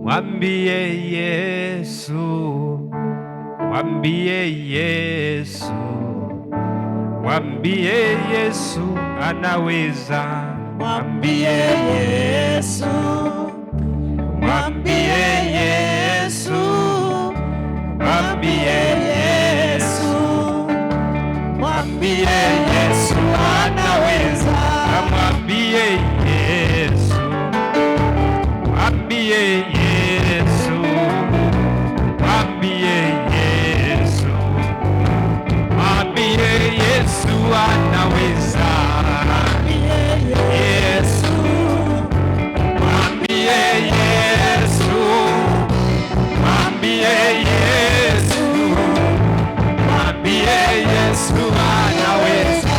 Mwambie Yesu, mwambie Yesu, mwambie Yesu anaweza. Mwambie Yesu, mwambie Yesu, mwambie Yesu, mwambie Yesu anaweza. Mwambie Yesu, mwambie Yesu, mwambie Yesu, mwambie Yesu anaweza. Yesu, mwambie Yesu, mwambie Yesu, mwambie Yesu anaweza.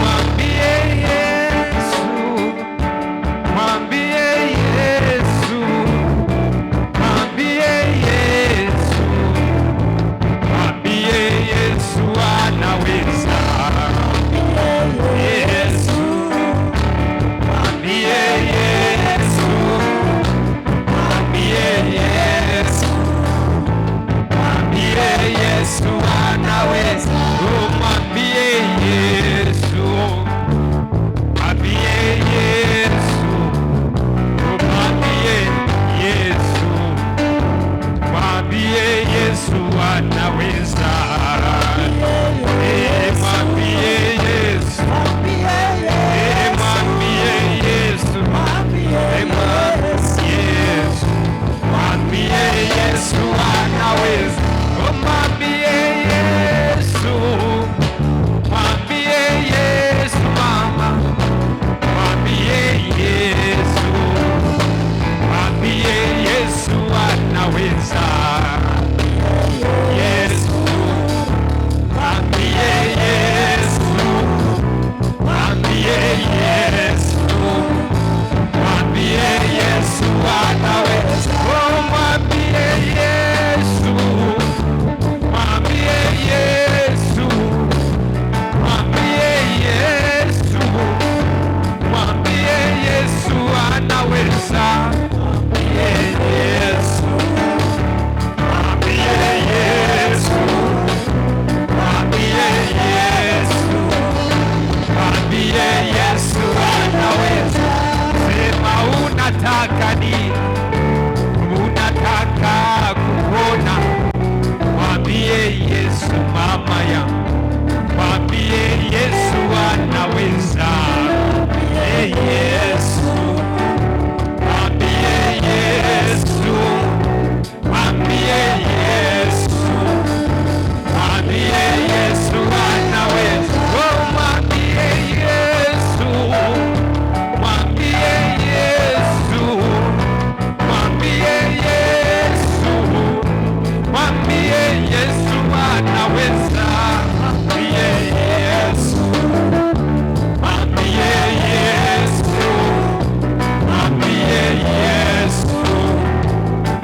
Mwambie Yesu, mwambie Yesu, mwambie Yesu, mwambie Yesu anaweza. Yesu, mwambie Yesu, mwambie Yesu, mwambie Yesu anaweza. Mwambie Yesu, mwambie Yesu, mwambie Yesu, mwambie Yesu anaweza. Eh, mwambie Yesu, eh, mwambie Yesu, eh, mwambie Yesu, mwambie Yesu anaweza. Oh, mwambie Yesu, mwambie Yesu mama, mwambie Yesu, mwambie Yesu anaweza. Yesu, mwambie Yesu, mwambie Yesu, mwambie Yesu anaweza. Oh, mwambie Yesu, mwambie Yesu, mwambie Yesu, mwambie Yesu anaweza. Mwambie Yesu, mwambie Yesu, mwambie Yesu, mwambie Yesu anaweza. Sema unataka nini? Unataka kupona? Mwambie Yesu mama yangu, mwambie Yesu anaweza. Hey, Yesu, mwambie Yesu, mwambie Yesu, mwambie Yesu anaweza. Oh, mwambie Yesu, mwambie Yesu, mwambie Yesu, mwambie Yesu anaweza. Mwambie Yesu, mwambie Yesu, mwambie Yesu,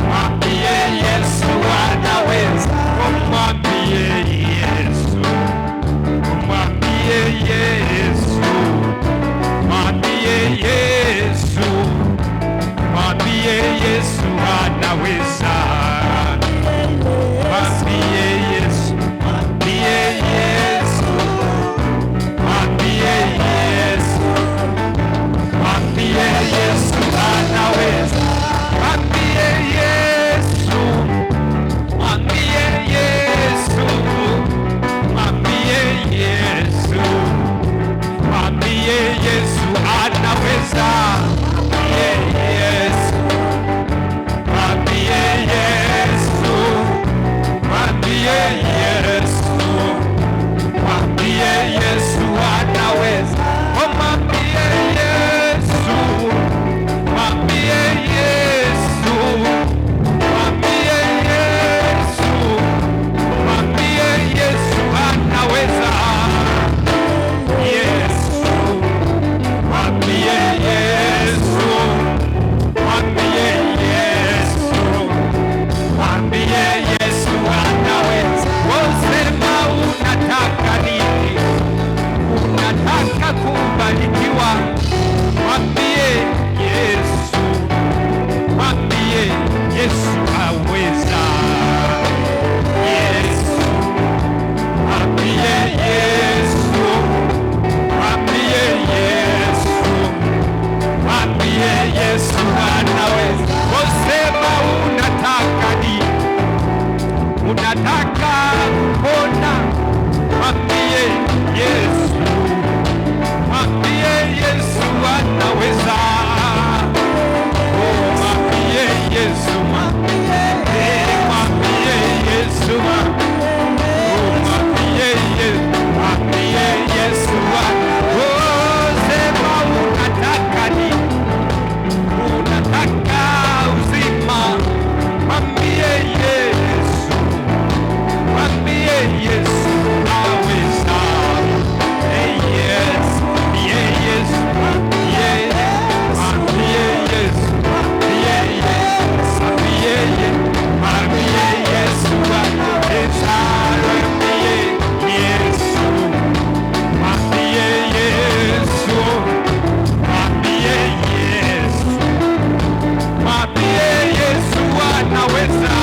mwambie Yesu anaweza. Oh, mwambie Yesu, mwambie Yesu, mwambie Yesu, mwambie Yesu anaweza. Mwambie Yesu, mwambie Yesu, mwambie Yesu, mwambie Yesu anaweza. Mwambie Yesu, mwambie Yesu, mwambie Yesu, mwambie Yesu anaweza. Mwambie Yesu, mwambie Yesu, mwambie Yesu, mwambie Yesu, mwambie Yesu. Oh, sema unataka nini? Unataka uzima? Mwambie Yesu, mwambie Yesu aweza. Hey, yes, yeah, Yesu, yeah, mwambie Yesu, yeah, yes, mwambie Yesu, mwambie Yesu aweza. Mwambie Yesu, mwambie Yesu, mwambie Yesu, mwambie Yesu anaweza.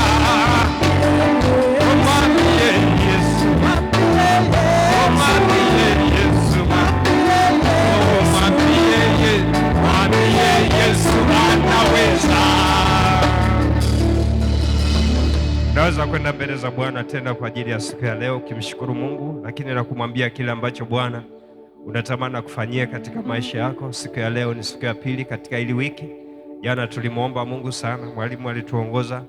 Mwambie Yesu, mwambie Yesu, mwambie Yesu, mwambie Yesu anaweza. Naweza kwenda mbele za Bwana tena kwa ajili ya siku ya leo ukimshukuru Mungu, lakini na kumwambia kile ambacho Bwana unatamani kufanyia katika maisha yako. Siku ya leo ni siku ya pili katika hili wiki. Jana tulimwomba Mungu sana, mwalimu alituongoza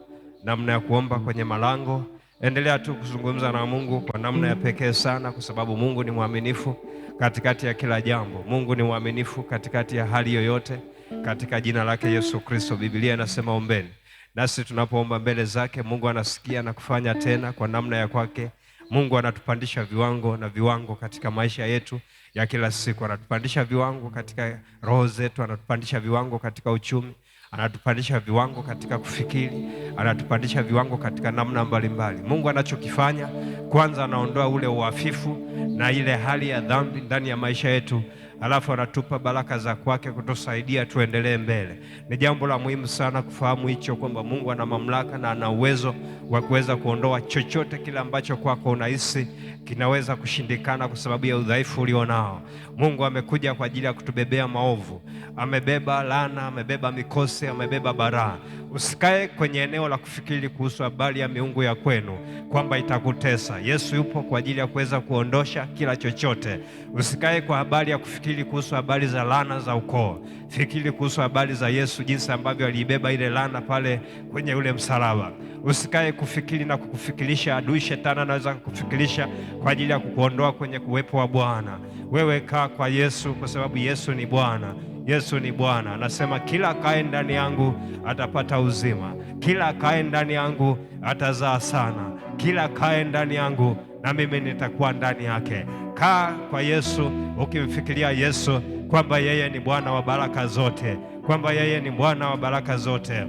namna ya kuomba kwenye malango. Endelea tu kuzungumza na Mungu kwa namna ya pekee sana, kwa sababu Mungu ni mwaminifu katikati ya kila jambo. Mungu ni mwaminifu katikati ya hali yoyote, katika jina lake Yesu Kristo. Biblia inasema ombeni, nasi tunapoomba mbele zake Mungu anasikia na kufanya tena kwa namna ya kwake. Mungu anatupandisha viwango na viwango katika maisha yetu ya kila siku. Anatupandisha viwango katika roho zetu, anatupandisha viwango katika uchumi, anatupandisha viwango katika kufikiri, anatupandisha viwango katika namna mbalimbali. Mungu anachokifanya kwanza, anaondoa ule uhafifu na ile hali ya dhambi ndani ya maisha yetu, alafu anatupa baraka za kwake kutusaidia tuendelee mbele. Ni jambo la muhimu sana kufahamu hicho, kwamba Mungu ana mamlaka na ana uwezo wa kuweza kuondoa chochote kile ambacho kwako unahisi kinaweza kushindikana kwa sababu ya udhaifu ulionao. Mungu amekuja kwa ajili ya kutubebea maovu. Amebeba laana, amebeba mikosi, amebeba baraa. Usikae kwenye eneo la kufikiri kuhusu habari ya miungu ya kwenu kwamba itakutesa. Yesu yupo kwa ajili ya kuweza kuondosha kila chochote. Usikae kwa habari ya kufikiri kuhusu habari za laana za ukoo. Fikiri kuhusu habari za Yesu, jinsi ambavyo aliibeba ile laana pale kwenye ule msalaba. Usikae kufikiri na kukufikirisha. Adui shetani anaweza kukufikirisha kwa ajili ya kukuondoa kwenye kuwepo wa Bwana. Wewe kaa kwa Yesu, kwa sababu Yesu ni Bwana. Yesu ni Bwana. Anasema kila akae ndani yangu atapata uzima, kila akae ndani yangu atazaa sana, kila akae ndani yangu na mimi nitakuwa ndani yake. Kaa kwa Yesu, ukimfikiria Yesu kwamba yeye ni Bwana wa baraka zote, kwamba yeye ni Bwana wa baraka zote.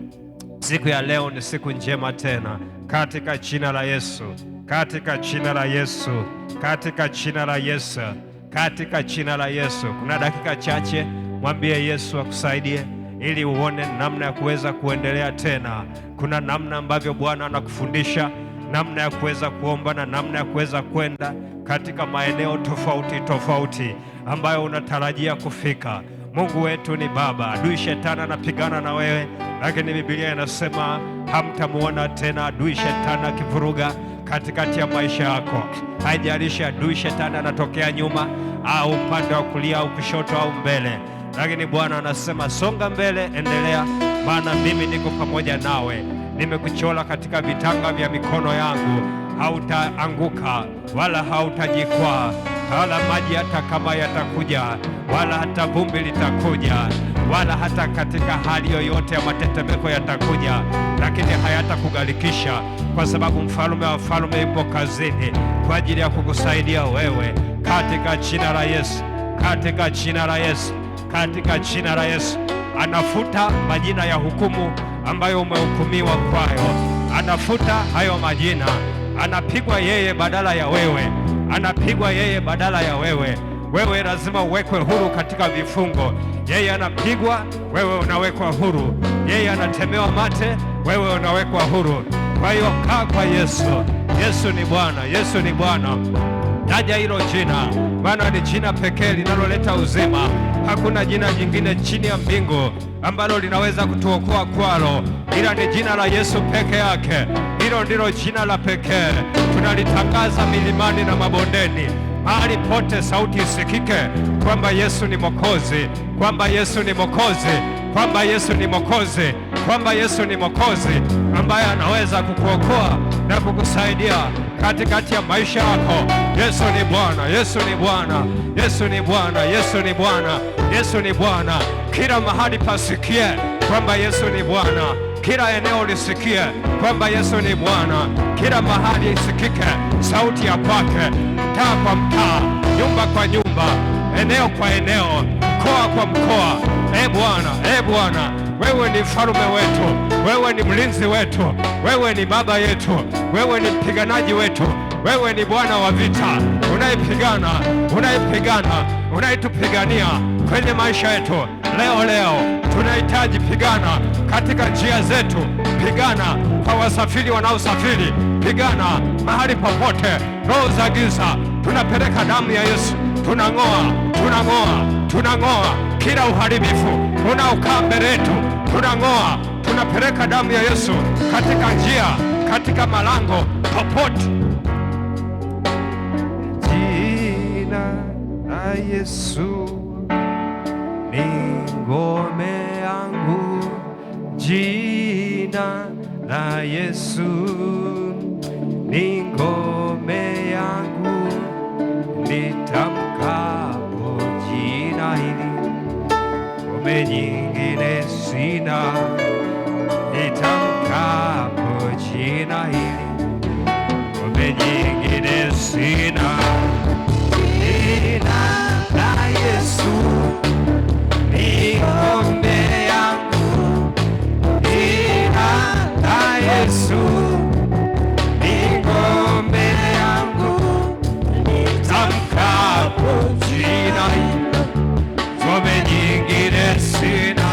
Siku ya leo ni siku njema tena, katika jina la Yesu, katika jina la Yesu, katika jina la Yesu, katika jina la Yesu. Kuna dakika chache, mwambie Yesu akusaidie ili uone namna ya kuweza kuendelea tena. Kuna namna ambavyo Bwana anakufundisha namna ya kuweza kuomba na namna ya kuweza kwenda katika maeneo tofauti tofauti ambayo unatarajia kufika. Mungu wetu ni Baba. Adui shetani anapigana na wewe, lakini Biblia inasema hamtamuona tena adui shetani akivuruga katikati ya maisha yako. Haijalishi adui shetani anatokea nyuma au upande wa kulia au kushoto au mbele, lakini Bwana anasema songa mbele, endelea, maana mimi niko pamoja nawe. Nimekuchora katika vitanga vya mikono yangu, hautaanguka wala hautajikwaa, wala maji hata kama yatakuja, wala hata vumbi litakuja, wala hata katika hali yoyote ya matetemeko yatakuja, lakini hayatakugharikisha, kwa sababu mfalme wa falme yupo kazini kwa ajili ya kukusaidia wewe, katika jina la Yesu, katika jina la Yesu, katika jina la Yesu. Anafuta majina ya hukumu ambayo umehukumiwa kwayo, anafuta hayo majina. Anapigwa yeye badala ya wewe, anapigwa yeye badala ya wewe. Wewe lazima uwekwe huru katika vifungo. Yeye anapigwa, wewe unawekwa huru. Yeye anatemewa mate, wewe unawekwa huru. Kwa hiyo kaa kwa Yesu. Yesu ni Bwana, Yesu ni Bwana. Taja hilo jina, maana ni jina pekee linaloleta uzima. Hakuna jina jingine chini ya mbingu ambalo linaweza kutuokoa kwalo, ila ni jina la Yesu peke yake. Hilo ndilo jina la pekee tunalitangaza milimani na mabondeni, mahali pote sauti isikike kwamba Yesu ni Mwokozi, kwamba Yesu ni Mwokozi, kwamba Yesu ni Mwokozi, kwamba Yesu ni Mwokozi ambaye anaweza kukuokoa na kukusaidia katikati ya maisha yako. Yesu ni Bwana, Yesu ni Bwana, Yesu ni Bwana, Yesu ni Bwana, Yesu ni Bwana. Kila mahali pasikie kwamba Yesu ni Bwana, kila eneo lisikie kwamba Yesu ni Bwana, kila mahali isikike sauti ya kwake, mtaa kwa mtaa, nyumba kwa nyumba, eneo kwa eneo, mkoa kwa mkoa. E Bwana, e Bwana, wewe ni mfalme wetu, wewe ni mlinzi wetu, wewe ni baba yetu, wewe ni mpiganaji wetu, wewe ni Bwana wa vita, unayepigana, unayepigana, unayetupigania kwenye maisha yetu. Leo leo tunahitaji pigana katika njia zetu, pigana kwa wasafiri wanaosafiri, pigana mahali popote. Roho za giza tunapeleka damu ya Yesu, tunang'oa, tunang'oa, tunang'oa kila uharibifu unaokaa mbele yetu, tunang'oa, tunapeleka damu ya Yesu katika njia, katika malango, popote. Jina la Yesu ni ngome yangu, jina la Yesu ni ngome yangu, nitamkapo jina hili, ngome nyingine sina, nitamkapo jina hili, ngome nyingine sina. Jina la Yesu ni ngome yangu, jina la Yesu ni ngome yangu, nitamkapo jina hili, ngome nyingine sina,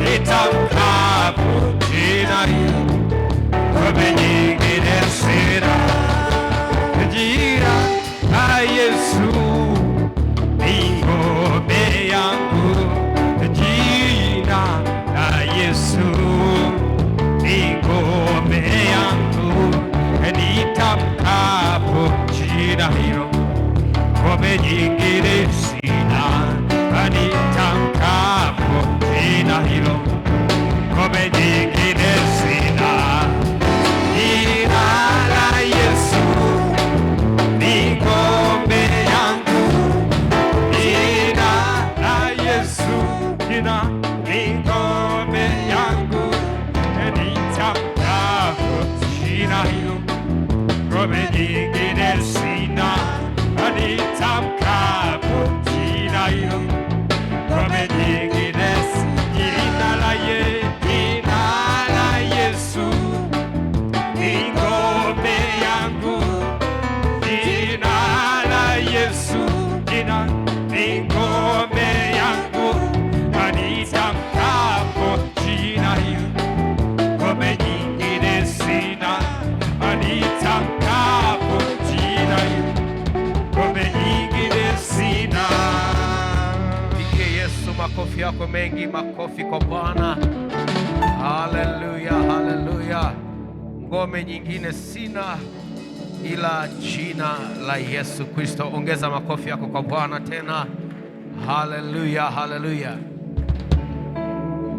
nitamkapo jina hili, ngome nyingine sina. Jina la Yesu ni ngome yangu, jina la Yesu ni ngome yangu, nitamkapo jina hilo, ngome nyingine sina, nitamkapo jina hilo, ngome nyingine sina. Jina la Yesu ni ngome yangu, jina la Yesu, jina ni ngome yangu, nitamkapo jina hilo, ngome nyingine sina, nitamkapo jina hilo, ngome nyingine sina. Jina la Yesu ni ngome yangu, jina la Yesu, jina ni ngome yangu, nitamkapo jina hilo, ngome nyingine sina, nitamkapo jina hilo, ngome nyingine sina. Pigie Yesu makofi yako mengi, makofi kwa Bwana. Haleluya, haleluya. Ngome nyingine sina ila jina la Yesu Kristo. Ongeza makofi yako kwa Bwana tena. Haleluya, haleluya.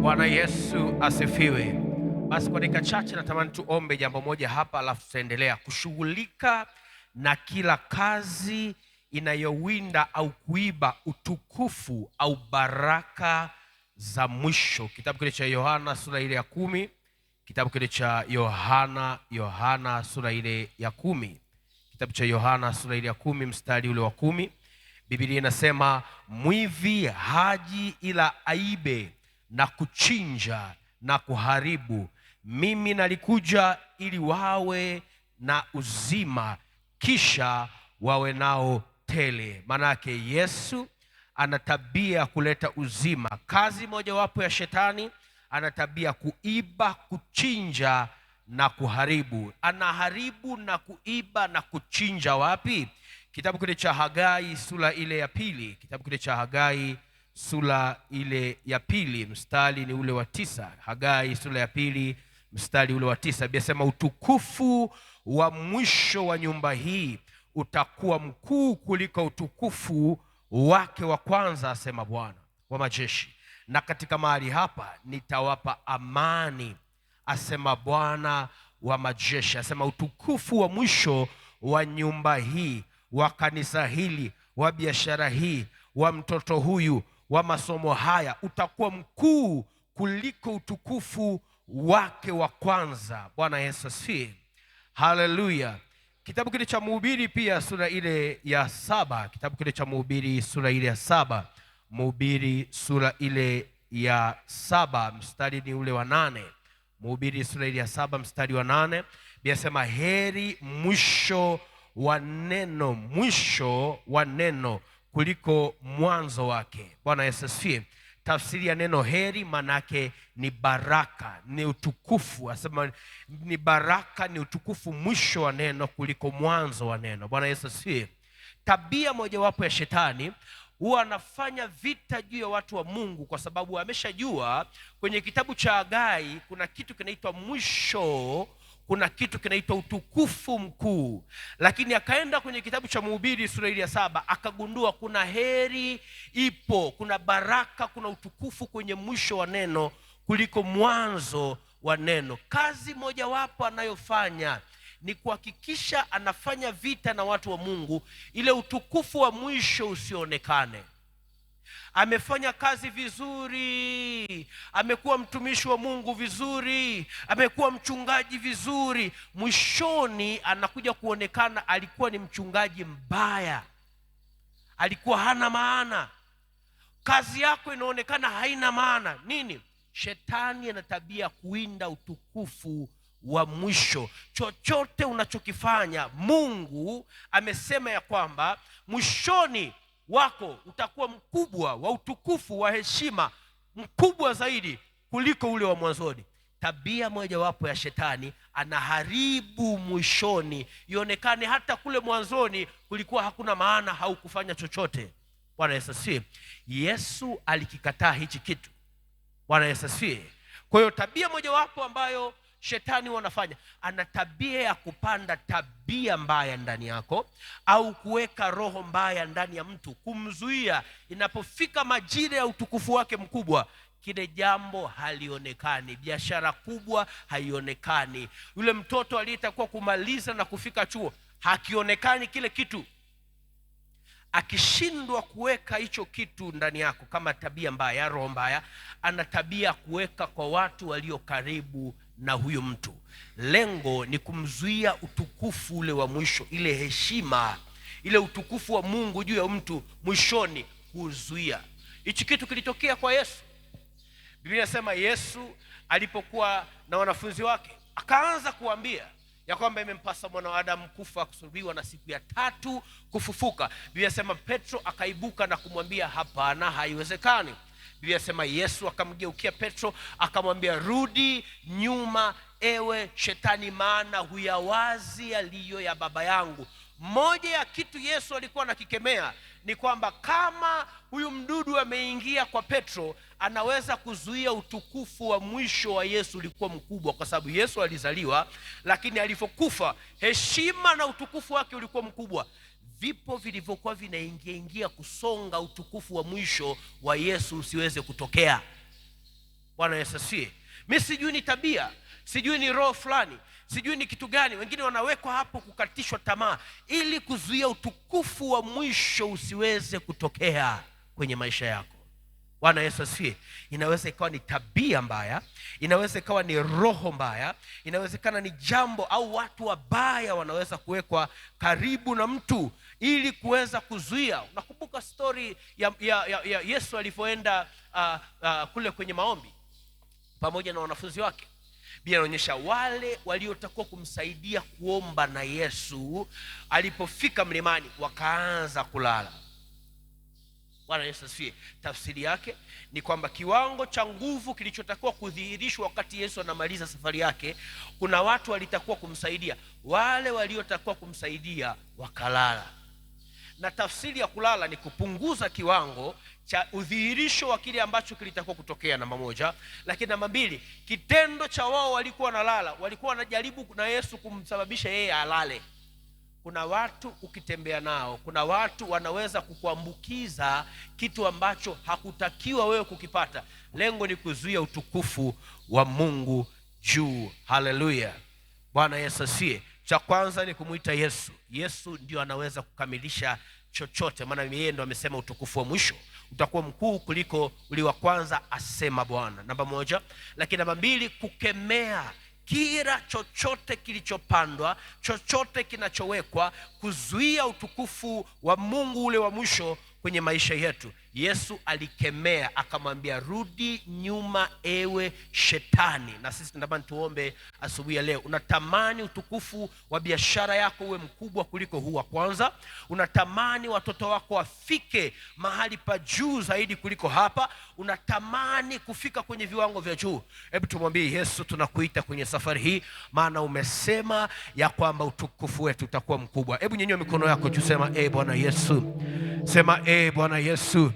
Bwana Yesu asifiwe. Basi kwa dakika chache natamani tuombe jambo moja hapa, alafu tutaendelea kushughulika na kila kazi inayowinda au kuiba utukufu au baraka za mwisho. Kitabu kile cha Yohana sura ile ya 10, kitabu kile cha Yohana sura ile ya 10, kitabu cha Yohana sura ile ya 10 mstari ule wa 10. Biblia inasema mwivi haji ila aibe na kuchinja na kuharibu. Mimi nalikuja ili wawe na uzima, kisha wawe nao tele. Maana yake Yesu ana tabia kuleta uzima. Kazi mojawapo ya shetani, ana tabia kuiba, kuchinja na kuharibu. Anaharibu na kuiba na kuchinja wapi? Kitabu kile cha Hagai sura ile ya 2, kitabu kile cha Hagai sura ile ya 2 mstari ni ule wa 9. Hagai sura ya 2 mstari ule wa 9. Biblia inasema utukufu wa mwisho wa nyumba hii utakuwa mkuu kuliko utukufu wake wa kwanza, asema Bwana wa majeshi. na katika mahali hapa nitawapa amani, asema Bwana wa majeshi. Asema utukufu wa mwisho wa nyumba hii, wa kanisa hili, wa biashara hii, wa mtoto huyu, wa masomo haya utakuwa mkuu kuliko utukufu wake wa kwanza. Bwana Yesu asifiwe. Haleluya. Kitabu kile cha Mhubiri pia sura ile ya 7, kitabu kile cha Mhubiri sura ile ya 7, Mhubiri sura ile ya 7 mstari ni ule wa 8. Mhubiri sura ile ya 7 mstari wa 8, Biblia heri mwisho wa neno, mwisho wa neno kuliko mwanzo wake. Bwana Yesu asifiwe. Tafsiri ya neno heri manake ni baraka, ni utukufu. Asema ni baraka, ni utukufu mwisho wa neno kuliko mwanzo wa neno. Bwana Yesu asifiwe. Tabia mojawapo ya shetani huwa anafanya vita juu ya watu wa Mungu, kwa sababu ameshajua kwenye kitabu cha Hagai kuna kitu kinaitwa mwisho, kuna kitu kinaitwa utukufu mkuu. Lakini akaenda kwenye kitabu cha Mhubiri sura ile ya 7 akagundua kuna heri ipo, kuna baraka, kuna utukufu kwenye mwisho wa neno kuliko mwanzo wa neno. Kazi mojawapo anayofanya ni kuhakikisha anafanya vita na watu wa Mungu ile utukufu wa mwisho usionekane. Amefanya kazi vizuri, amekuwa mtumishi wa Mungu vizuri, amekuwa mchungaji vizuri, mwishoni anakuja kuonekana alikuwa ni mchungaji mbaya, alikuwa hana maana. Kazi yako inaonekana haina maana. Nini? Shetani ana tabia kuinda utukufu wa mwisho. Chochote unachokifanya, Mungu amesema ya kwamba mwishoni wako utakuwa mkubwa wa utukufu wa heshima, mkubwa zaidi kuliko ule wa mwanzoni. Tabia mojawapo ya shetani, anaharibu mwishoni ionekane hata kule mwanzoni kulikuwa hakuna maana, haukufanya chochote. Bwana Yesu asifiwe. Yesu alikikataa hichi kitu. Bwana Yesu asifiwe. Kwa hiyo tabia mojawapo ambayo shetani wanafanya, ana tabia ya kupanda tabia mbaya ndani yako au kuweka roho mbaya ndani ya mtu, kumzuia inapofika majira ya utukufu wake mkubwa, kile jambo halionekani, biashara kubwa haionekani, yule mtoto aliyetakuwa kumaliza na kufika chuo hakionekani kile kitu. Akishindwa kuweka hicho kitu ndani yako kama tabia mbaya, roho mbaya, ana tabia kuweka kwa watu walio karibu na huyo mtu. Lengo ni kumzuia utukufu ule wa mwisho, ile heshima, ile utukufu wa Mungu juu ya mtu mwishoni, kuzuia. Hichi kitu kilitokea kwa Yesu. Biblia inasema Yesu alipokuwa na wanafunzi wake akaanza kuambia ya kwamba imempasa mwana wa Adamu kufa, kusulubiwa na siku ya tatu kufufuka. Biblia inasema Petro akaibuka na kumwambia hapana, haiwezekani. Biblia inasema Yesu akamgeukia Petro akamwambia, rudi nyuma ewe shetani, maana huyawazi yaliyo ya Baba yangu. Moja ya kitu Yesu alikuwa anakikemea ni kwamba kama huyu mdudu ameingia kwa Petro, anaweza kuzuia utukufu wa mwisho wa Yesu ulikuwa mkubwa, kwa sababu Yesu alizaliwa, lakini alipokufa heshima na utukufu wake ulikuwa mkubwa. Vipo vilivyokuwa vinaingia ingia kusonga utukufu wa mwisho wa Yesu usiweze kutokea. Bwana Yesu asifiwe. Mimi sijui ni tabia, sijui ni roho fulani, sijui ni kitu gani. Wengine wanawekwa hapo kukatishwa tamaa ili kuzuia utukufu wa mwisho usiweze kutokea kwenye maisha yako. Bwana Yesu asifiwe. Inaweza ikawa ni tabia mbaya, inaweza ikawa ni roho mbaya, inawezekana ni jambo au watu wabaya wanaweza kuwekwa karibu na mtu ili kuweza kuzuia. Unakumbuka story ya Yesu alipoenda kule kwenye maombi pamoja na wanafunzi wake. Biblia inaonyesha wale waliotakuwa kumsaidia kuomba na Yesu alipofika mlimani wakaanza kulala. Bwana Yesu asifiwe. Tafsiri yake ni kwamba kiwango cha nguvu kilichotakiwa kudhihirishwa wakati Yesu anamaliza safari yake, kuna watu walitakiwa kumsaidia, wale waliotakiwa kumsaidia wakalala. Na tafsiri ya kulala ni kupunguza kiwango cha udhihirisho wa kile ambacho kilitakiwa kutokea, namba moja. Lakini namba mbili, kitendo cha wao walikuwa wanalala, walikuwa wanajaribu na Yesu kumsababisha yeye alale. Kuna watu ukitembea nao, kuna watu wanaweza kukuambukiza kitu ambacho hakutakiwa wewe kukipata. Lengo ni kuzuia utukufu wa Mungu juu. Haleluya, Bwana Yesu asiye. Cha kwanza ni kumuita Yesu. Yesu ndio anaweza kukamilisha chochote, maana yeye ndo amesema utukufu wa mwisho utakuwa mkuu kuliko ule wa kwanza, asema Bwana. Namba moja. Lakini namba mbili, kukemea kila chochote kilichopandwa, chochote kinachowekwa kuzuia utukufu wa Mungu ule wa mwisho kwenye maisha yetu. Yesu alikemea akamwambia, rudi nyuma ewe shetani. Na sisi tunatamani tuombe asubuhi ya leo. Unatamani utukufu wa biashara yako uwe mkubwa kuliko huu wa kwanza? Unatamani watoto wako wafike mahali pa juu zaidi kuliko hapa? Unatamani kufika kwenye viwango vya juu? Hebu tumwambie Yesu, tunakuita kwenye safari hii, maana umesema ya kwamba utukufu wetu utakuwa mkubwa. Hebu nyanyua mikono yako juu, sema e Bwana Yesu, sema e Bwana Yesu,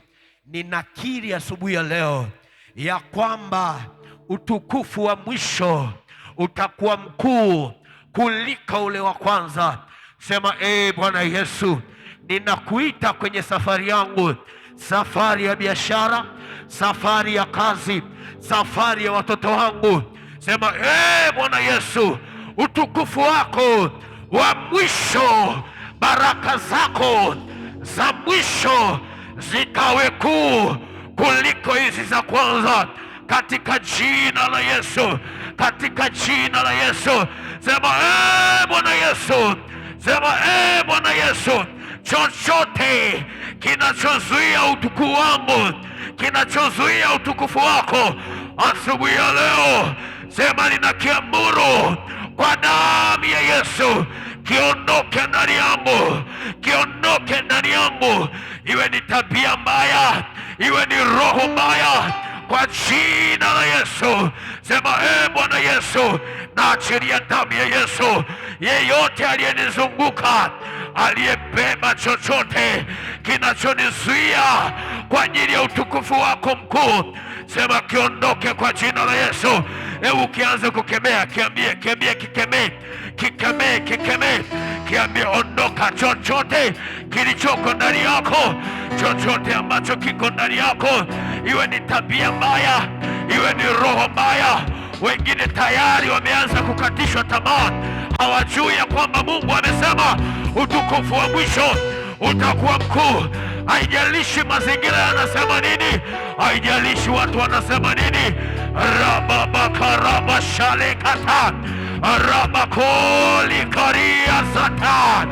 ninakiri asubuhi ya leo ya kwamba utukufu wa mwisho utakuwa mkuu kuliko ule wa kwanza. Sema e Bwana Yesu, ninakuita kwenye safari yangu, safari ya biashara, safari ya kazi, safari ya watoto wangu. Sema e Bwana Yesu, utukufu wako wa mwisho, baraka zako za mwisho zikawe kuu kuliko hizi za kwanza, katika jina la Yesu, katika jina la Yesu. Sema ee Bwana Yesu, sema ee Bwana Yesu, chochote kinachozuia utukufu wangu, kinachozuia utukufu wako asubuhi ya leo, sema ninakiamuru kwa damu ya Yesu kiondoke ndani yangu, kiondoke ndani yangu, iwe ni tabia mbaya, iwe ni roho mbaya, kwa jina la Yesu. Sema e Bwana Yesu, naachilia damu ya Yesu. Yeyote aliyenizunguka, aliyebeba chochote kinachonizuia kwa ajili ya utukufu wako mkuu, sema kiondoke kwa jina la Yesu. Hebu ukianza kukemea, kiambie, kiambie, kikemee, kikemee, kikemee, kiambie ondoka, chochote kilichoko ndani yako, chochote ambacho kiko ndani yako, iwe ni tabia mbaya, iwe ni roho mbaya. Wengine tayari wameanza kukatishwa tamaa, hawajui ya kwamba Mungu amesema utukufu wa mwisho utakuwa mkuu. Haijalishi mazingira yanasema nini, haijalishi watu wanasema nini. Rababakarabashalekata rabakolikaria sata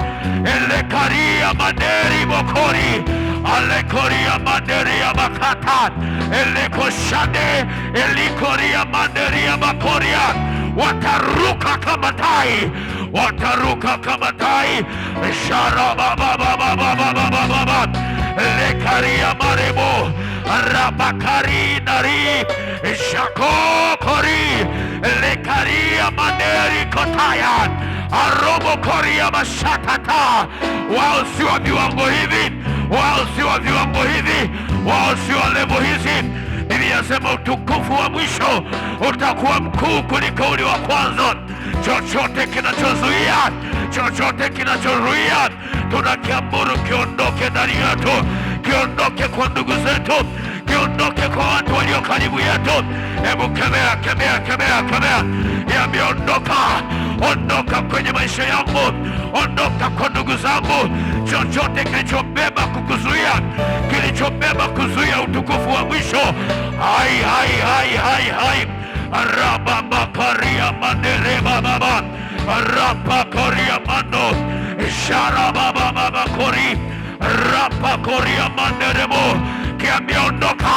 elekaria manderi bokori alekoria manderia makata elekoshade elikoria manderia makoria. Wataruka kama tai, wataruka kama tai. Sharababababababababa lekaria marebo rabakari nari shakokori lekaria manderi kotaya arobo koria mashatata. Wao si wa viwango hivi, wao si wa viwango hivi, wao si wa levo hizi. Biblia inasema utukufu wa mwisho utakuwa mkuu kuliko ule wa kwanza. Chochote kinachozuia, chochote kinachozuia, tunakiamuru kiondoke ndani yetu, kiondoke kwa ndugu zetu, kiondoke kwa watu walio karibu yetu. Hebu kemea, kemea, kemea, kemea, niambie ondoka, ondoka kwenye maisha yangu, ondoka kwa ndugu zangu. Chochote kilichobeba kukuzuia, kilichobeba kuzuia utukufu wa mwisho, hai hai hai hai hai rababakaria mandereba baba rapakoria mando sharabababakori rapakoria manderebo. Kiambia ondoka,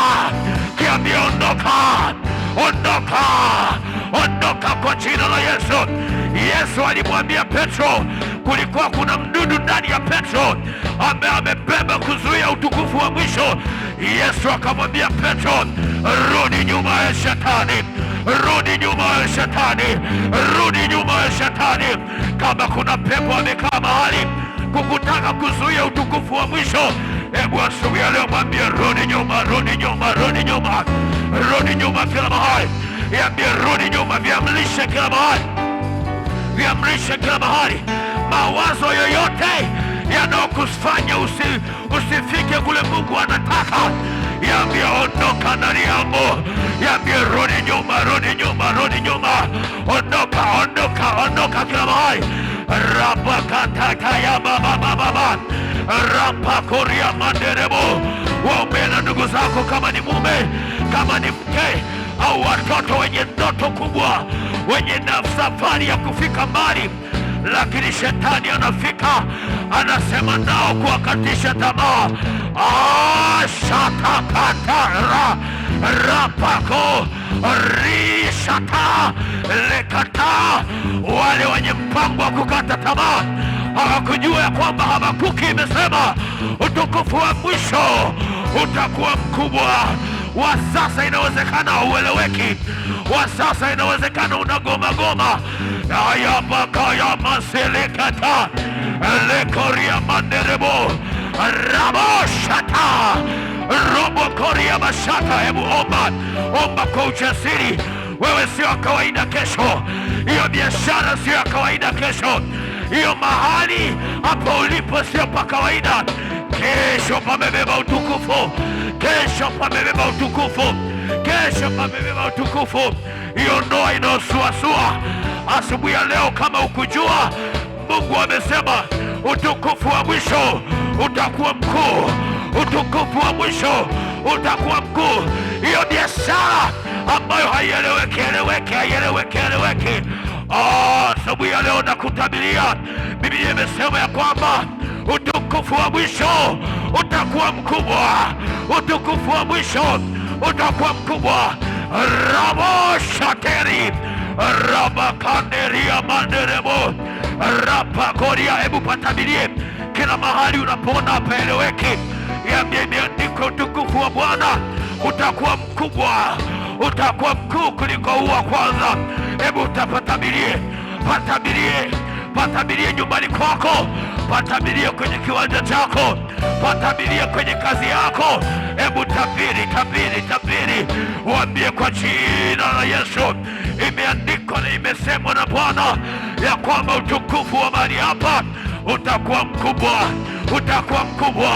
kiambia ondoka, ondoka, ondoka kwa jina la Yesu. Yesu alimwambia Petro, kulikuwa kuna mdudu ndani ya Petro ambaye amebeba kuzuia utukufu wa mwisho. Yesu akamwambia Petro, rudi nyuma ya shetani, rudi nyuma ya shetani, rudi nyuma ya shetani. Kama kuna pepo amekaa mahali kukutaka kuzuia utukufu wa mwisho, hebu asubuhi ya leo mwambie rudi nyuma, rudi nyuma, rudi nyuma, rudi nyuma kila mahali. Niambie rudi nyuma, viamrishe kila mahali, viamrishe kila mahali. Mawazo yoyote yanayokufanya usifike kule Mungu anataka, yaambie ondoka ndani yangu, yaambie rudi nyuma, rudi nyuma, rudi nyuma, ondoka, ondoka, ondoka kila mahali. Rapakatakayababababa rapakoria manderebo. Waombee na ndugu zako, kama ni mume, kama ni mke au watoto wenye ndoto kubwa, wenye na safari ya kufika mbali, lakini shetani anafika anasema nao kuwakatisha tamaa. Shatakatara rapako rishata lekata. Wale wenye mpango wa kukata tamaa hawakujua ya kwamba Habakuki imesema utukufu wa mwisho utakuwa mkubwa. Wa sasa inawezekana haueleweki, wa sasa inawezekana unagoma goma. Ayabakaya maselekata lekoria manderebo raboshata robokoria mashata. Hebu omba, omba kwa ujasiri. Wewe sio wa kawaida kesho, hiyo biashara sio ya kawaida kesho, hiyo mahali hapo ulipo sio pa kawaida. Kesho pamebeba utukufu, kesho pamebeba utukufu, kesho pamebeba utukufu. Hiyo ndoa inayosuasua asubuhi ya leo, kama ukujua, Mungu amesema utukufu wa mwisho utakuwa mkuu, utukufu wa mwisho utakuwa mkuu. Hiyo biashara ambayo haieleweki eleweki, haieleweki eleweki, asubuhi ya leo nakutabiria, Biblia imesema ya kwamba utukufu wa mwisho utakuwa mkubwa, utukufu wa mwisho utakuwa mkubwa. Rabo shateri rabakanderia manderebo rapakoria. Hebu patabirie kila mahali unapoona hapaeleweki, yambie imeandikwa, utukufu wa Bwana utakuwa mkubwa, utakuwa mkuu kuliko huu wa kwanza. Hebu utapatabirie, patabirie, patabirie nyumbani kwako, patabirie kwenye kiwanja chako, patabirie kwenye kazi yako. Hebu tabiri, tabiri, tabiri, waambie kwa jina la Yesu, imeandikwa na imesemwa na Bwana ya kwamba utukufu wa mahali hapa utakuwa mkubwa, utakuwa mkubwa,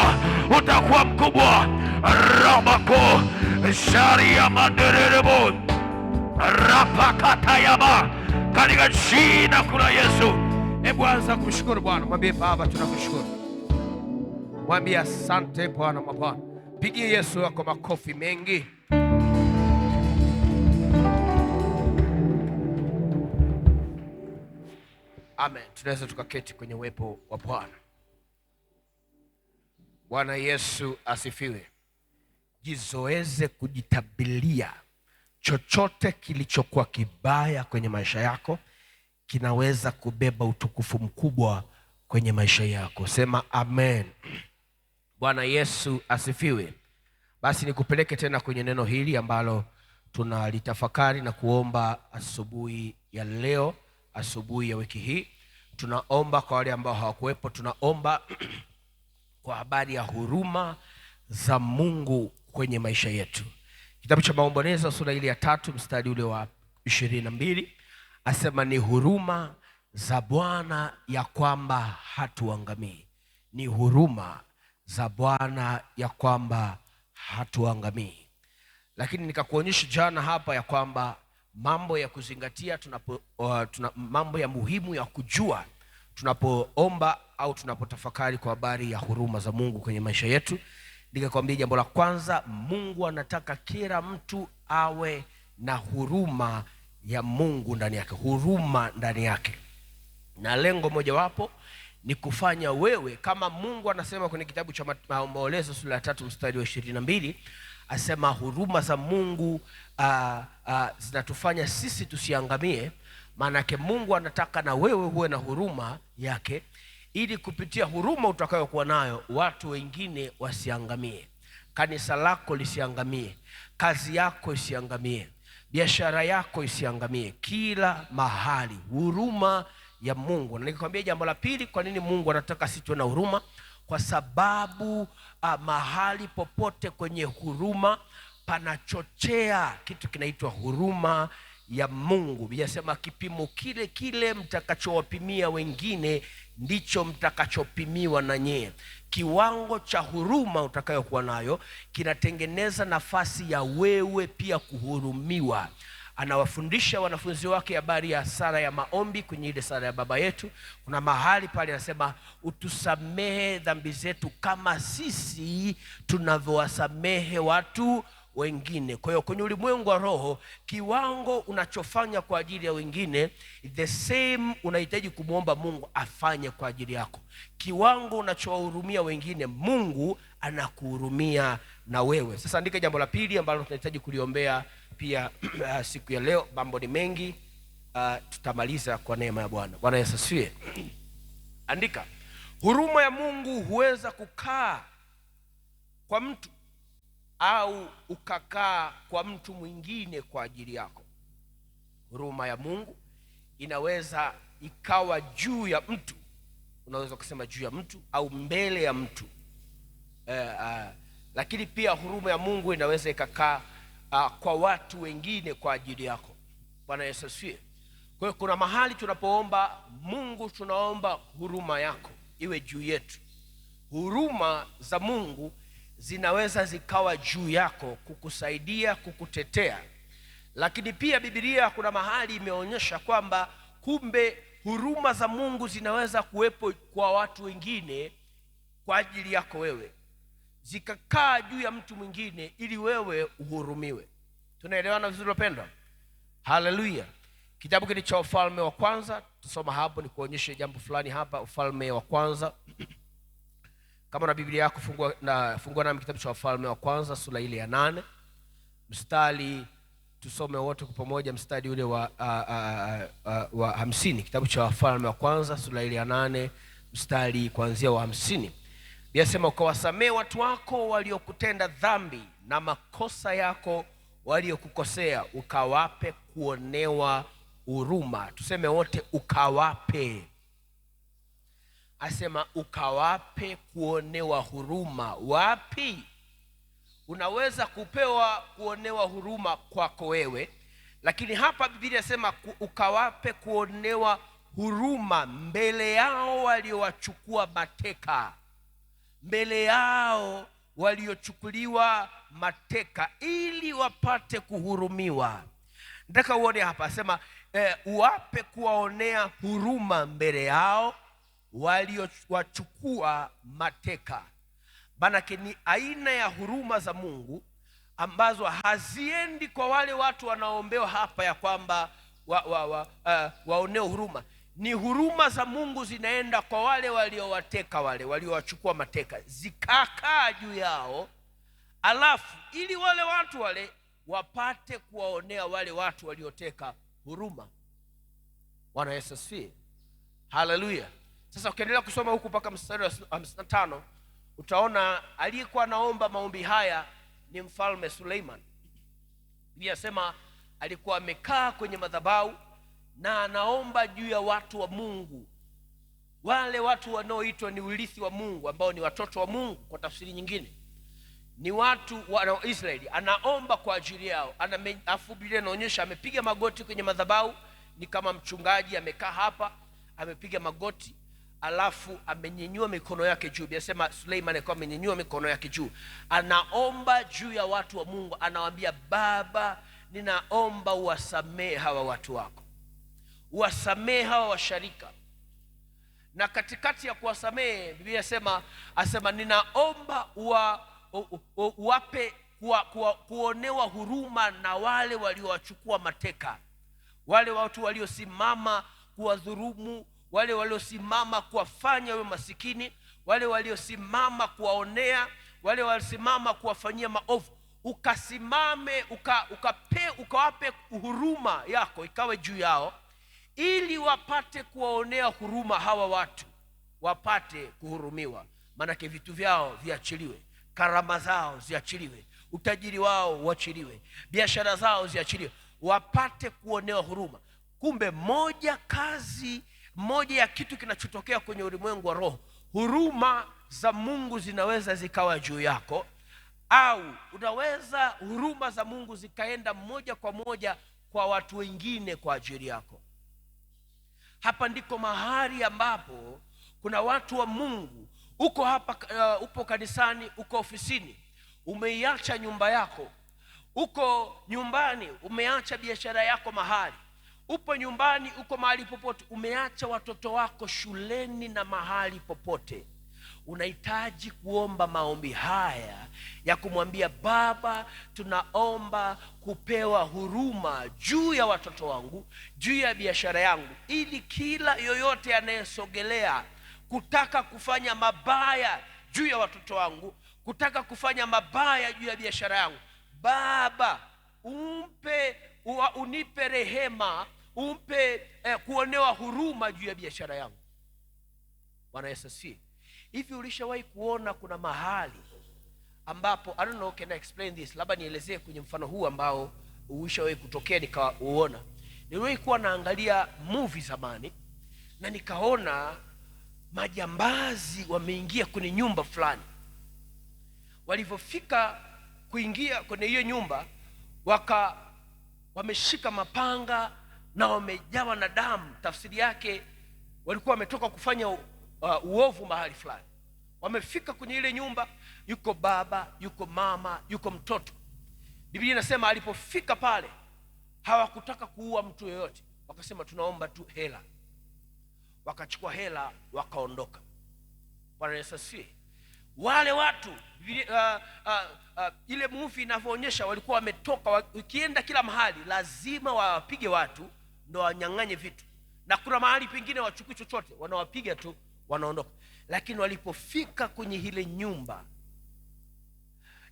utakuwa mkubwa. Ramako sharia manderebo rapakatayaba, katika jina kula Yesu. Hebu anza kumshukuru Bwana, mwambie Baba, tunakushukuru, mwambie asante Bwana mabwana. Pigie Yesu wako makofi mengi. Amen. Tunaweza tukaketi kwenye uwepo wa Bwana. Bwana Yesu asifiwe. Jizoeze kujitabilia chochote kilichokuwa kibaya kwenye maisha yako kinaweza kubeba utukufu mkubwa kwenye maisha yako. Sema amen. Bwana Yesu asifiwe. Basi nikupeleke tena kwenye neno hili ambalo tunalitafakari na kuomba asubuhi ya leo, asubuhi ya wiki hii. Tunaomba kwa wale ambao hawakuwepo, tunaomba kwa habari ya huruma za Mungu kwenye maisha yetu. Kitabu cha Maombolezo sura ile ya 3 mstari ule wa 22 asema ni huruma za Bwana ya kwamba hatuangamii. Ni huruma za Bwana ya kwamba hatuangamii. Lakini nikakuonyesha jana hapa ya kwamba mambo ya kuzingatia mambo ya muhimu ya kujua tunapoomba au tunapotafakari kwa habari ya huruma za Mungu kwenye maisha yetu. Nikakwambia jambo la kwanza, Mungu anataka kila mtu awe na huruma ya Mungu ndani yake, huruma ndani yake. Na lengo mojawapo ni kufanya wewe kama Mungu anasema kwenye kitabu cha Maombolezo sura ya 3 mstari wa 22, asema huruma za Mungu zinatufanya sisi tusiangamie. Maana yake Mungu anataka na wewe uwe na huruma yake, ili kupitia huruma utakayokuwa nayo watu wengine wasiangamie, kanisa lako lisiangamie, kazi yako isiangamie, biashara yako isiangamie, kila mahali huruma ya Mungu. Na nikikwambia jambo la pili, kwa nini Mungu anataka sisi tuwe na huruma? Kwa sababu mahali popote kwenye huruma panachochea kitu kinaitwa huruma ya Mungu. Biblia inasema kipimo kile kile mtakachowapimia wengine ndicho mtakachopimiwa na nyie. Kiwango cha huruma utakayokuwa nayo kinatengeneza nafasi ya wewe pia kuhurumiwa. Anawafundisha wanafunzi wake habari ya sala ya maombi kwenye ile sala ya Baba Yetu. Kuna mahali pale anasema utusamehe dhambi zetu kama sisi tunavyowasamehe watu wengine. Kwa hiyo kwenye ulimwengu wa roho, kiwango unachofanya kwa ajili ya wengine, the same unahitaji kumwomba Mungu afanye kwa ajili yako. Kiwango unachowahurumia wengine, Mungu anakuhurumia na wewe. Sasa andika jambo la pili ambalo tunahitaji kuliombea pia siku ya leo. Mambo ni mengi, tutamaliza kwa neema ya Bwana. Bwana Yesu asifiwe. Andika, huruma ya Mungu huweza kukaa kwa mtu au ukakaa kwa mtu mwingine kwa ajili yako. Huruma ya Mungu inaweza ikawa juu ya mtu, unaweza kusema juu ya mtu au mbele ya mtu. Lakini pia huruma ya Mungu inaweza ikakaa kwa watu wengine kwa ajili yako. Bwana Yesu asifiwe. Kwa hiyo kuna mahali tunapoomba Mungu, tunaomba huruma yako iwe juu yetu. Huruma za Mungu zinaweza zikawa juu yako kukusaidia, kukutetea. Lakini pia Biblia kuna mahali imeonyesha kwamba kumbe huruma za Mungu zinaweza kuwepo kwa watu wengine kwa ajili yako wewe, zikakaa juu ya mtu mwingine ili wewe uhurumiwe. Tunaelewana vizuri wapendwa? Haleluya. Kitabu kile cha Ufalme wa Kwanza, tusoma hapo ni kuonyeshe jambo fulani hapa. Ufalme wa Kwanza. Kama na Biblia yako fungua nami kitabu cha Wafalme wa Kwanza sura ile ya 8 mstari, tusome wote kwa pamoja mstari ule wa 50. Kitabu cha Wafalme wa Kwanza sura ile ya 8 mstari kuanzia wa 50. Biblia inasema ukawasamehe watu wako waliokutenda dhambi na makosa yako waliokukosea, ukawape kuonewa huruma. Tuseme wote, ukawape. Asema ukawape kuonewa huruma. Wapi? Unaweza kupewa kuonewa huruma kwako wewe, lakini hapa Biblia inasema ukawape kuonewa huruma mbele yao waliowachukua mateka, mbele yao waliochukuliwa mateka, ili wapate kuhurumiwa. Nataka uone hapa, asema uwape kuwaonea huruma mbele yao waliowachukua mateka. Maanake ni aina ya huruma za Mungu ambazo haziendi kwa wale watu wanaoombewa hapa ya kwamba waonee huruma. Ni huruma za Mungu zinaenda kwa wale waliowateka, wale waliowachukua mateka, zikakaa juu yao, alafu ili wale watu wale wapate kuwaonea wale watu walioteka huruma. Bwana Yesu asifiwe. Haleluya. Sasa ukiendelea kusoma huku mpaka mstari wa 55 utaona aliyekuwa anaomba maombi haya ni Mfalme Suleiman. Biblia inasema alikuwa amekaa kwenye madhabahu na anaomba juu ya watu wa Mungu, wale watu wanaoitwa ni urithi wa Mungu, ambao ni watoto wa Mungu kwa tafsiri nyingine ni watu wa Israeli. Anaomba kwa ajili yao. Afu Biblia inaonyesha amepiga magoti kwenye madhabahu, ni kama mchungaji amekaa hapa amepiga magoti, alafu amenyenyua mikono yake juu. Biblia inasema Suleiman alikuwa amenyenyua mikono yake juu, anaomba juu ya watu wa Mungu. Anawaambia, Baba, ninaomba uwasamehe hawa watu wako, uwasamehe hawa washarika. Na katikati ya kuwasamehe, Biblia inasema, asema ninaomba uwape kuonewa huruma na wale waliowachukua mateka, wale watu waliosimama kuwadhulumu, wale waliosimama kuwafanya wawe masikini, wale waliosimama kuwaonea, wale waliosimama kuwafanyia maovu. Ukasimame, ukawape huruma yako ikawe juu yao, ili wapate kuwaonea huruma hawa watu, wapate kuhurumiwa. Maanake vitu vyao viachiliwe, karama zao ziachiliwe, utajiri wao uachiliwe, biashara zao ziachiliwe, wapate kuonewa huruma. Kumbe moja ya kitu kinachotokea kwenye ulimwengu wa roho, huruma za Mungu zinaweza zikawa juu yako, au unaweza huruma za Mungu zikaenda moja kwa moja kwa watu wengine kwa ajili yako. Hapa ndiko mahali ambapo kuna watu wa Mungu. Uko hapa, upo kanisani, uko ofisini, umeiacha nyumba yako, uko nyumbani, umeacha biashara yako mahali, upo nyumbani, uko mahali popote, umeacha watoto wako shuleni na mahali popote. Unahitaji kuomba maombi haya ya kumwambia Baba, tunaomba kupewa huruma juu ya watoto wangu, juu ya biashara yangu, ili kila yoyote anayesogelea kutaka kufanya mabaya juu ya watoto wangu, kutaka kufanya mabaya juu ya biashara yangu, Baba unipe rehema, umpe kuonewa huruma juu ya biashara yangu. Bwana Yesu asifiwe. Hivi ulishawahi kuona kuna mahali ambapo, I don't know, can I explain this? Labda nielezee kwenye mfano huu ambao ulishawahi kutokea nikauona. Niliwahi kuwa naangalia movie zamani na nikaona majambazi wameingia kwenye nyumba fulani. Walivyofika kuingia kwenye hiyo nyumba, wameshika mapanga na wamejawa na damu. Tafsiri yake walikuwa wametoka kufanya uovu mahali fulani. Wamefika kwenye ile nyumba, yuko baba, yuko mama, yuko mtoto. Biblia inasema alipofika pale hawakutaka kuua mtu yeyote, wakasema tunaomba tu hela. Wakachukua hela wakaondoka. Bwana Yesu asifiwe. Wale watu ile movie inavyoonyesha walikuwa wametoka, wakienda kila mahali lazima wawapige watu ndo wanyang'anye vitu, na kuna mahali pengine wachukui chochote, wanawapiga tu wanaondoka. Lakini walipofika kwenye ile nyumba,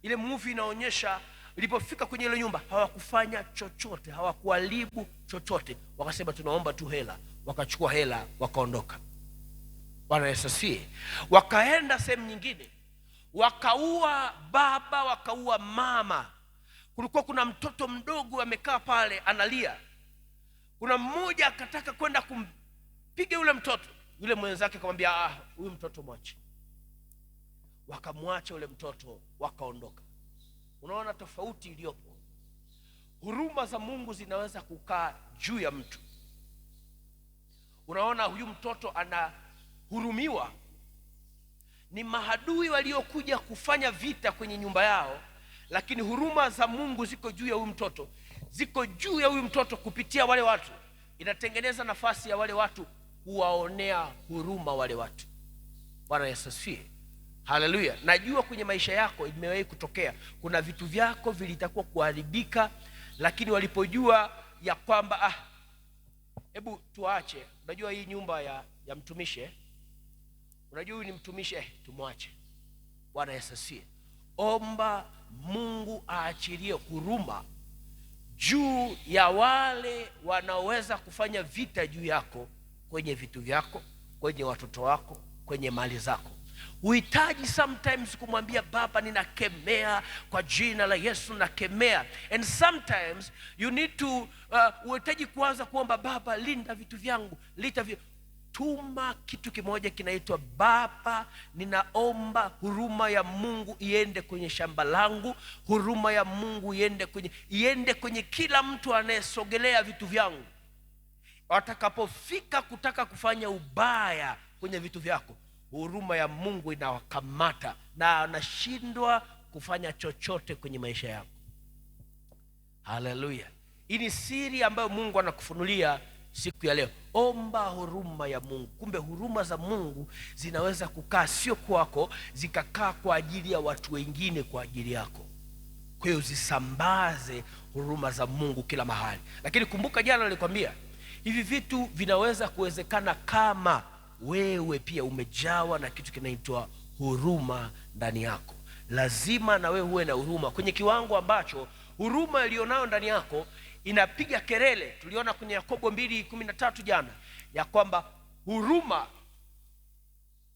ile movie inaonyesha ilipofika kwenye ile nyumba hawakufanya chochote, hawakuharibu chochote, wakasema tunaomba tu hela. Wakachukua hela wakaondoka. Bwana Yesu asifiwe. Wakaenda sehemu nyingine, wakaua baba, wakaua mama. Kulikuwa kuna mtoto mdogo amekaa pale analia. Kuna mmoja akataka kwenda kumpiga yule mtoto, yule mwenzake akamwambia huyu mtoto mwache. Wakamwacha yule mtoto wakaondoka. Unaona tofauti iliyopo? Huruma za Mungu zinaweza kukaa juu ya mtu. Unaona huyu mtoto anahurumiwa. Ni mahadui waliokuja kufanya vita kwenye nyumba yao, lakini huruma za Mungu ziko juu ya huyu mtoto, ziko juu ya huyu mtoto kupitia wale watu. Inatengeneza nafasi ya wale watu kuwaonea huruma wale watu. Bwana Yesu asifiwe. Haleluya. Najua kwenye maisha yako imewahi kutokea, kuna vitu vyako vilitakuwa kuharibika, lakini walipojua ya kwamba hebu tuache, unajua hii nyumba ya mtumishi, unajua huyu ni mtumishi, tumwache. Bwana Yesu asifiwe. Omba Mungu aachilie huruma juu ya wale wanaoweza kufanya vita juu yako, kwenye vitu vyako, kwenye watoto wako, kwenye mali zako. Uhitaji sometimes kumwambia Baba ninakemea kwa jina la Yesu, nakemea. And sometimes you need to uhitaji kuanza kuomba Baba linda vitu vyangu, linda vitu. Tuma kitu kimoja kinaitwa Baba ninaomba huruma ya Mungu iende kwenye shamba langu, huruma ya Mungu iende kwenye kila mtu anayesogelea vitu vyangu. Watakapofika kutaka kufanya ubaya kwenye vitu vyako, huruma ya Mungu inawakamata na anashindwa kufanya chochote kwenye maisha yako. Haleluya. Hii ni siri ambayo Mungu anakufunulia siku ya leo. Omba huruma ya Mungu. Kumbe huruma za Mungu zinaweza kukaa sio kwako, zikakaa kwa ajili ya watu wengine, kwa ajili yako. Kwa hiyo zisambaze huruma za Mungu kila mahali. Lakini kumbuka jana nilikwambia hivi vitu vinaweza kuwezekana kama wewe pia umejawa na kitu kinaitwa huruma ndani yako. Lazima na wewe uwe na huruma kwenye kiwango ambacho huruma ilionayo ndani yako inapiga kelele. Tuliona kwenye Yakobo 2:13 jana ya kwamba huruma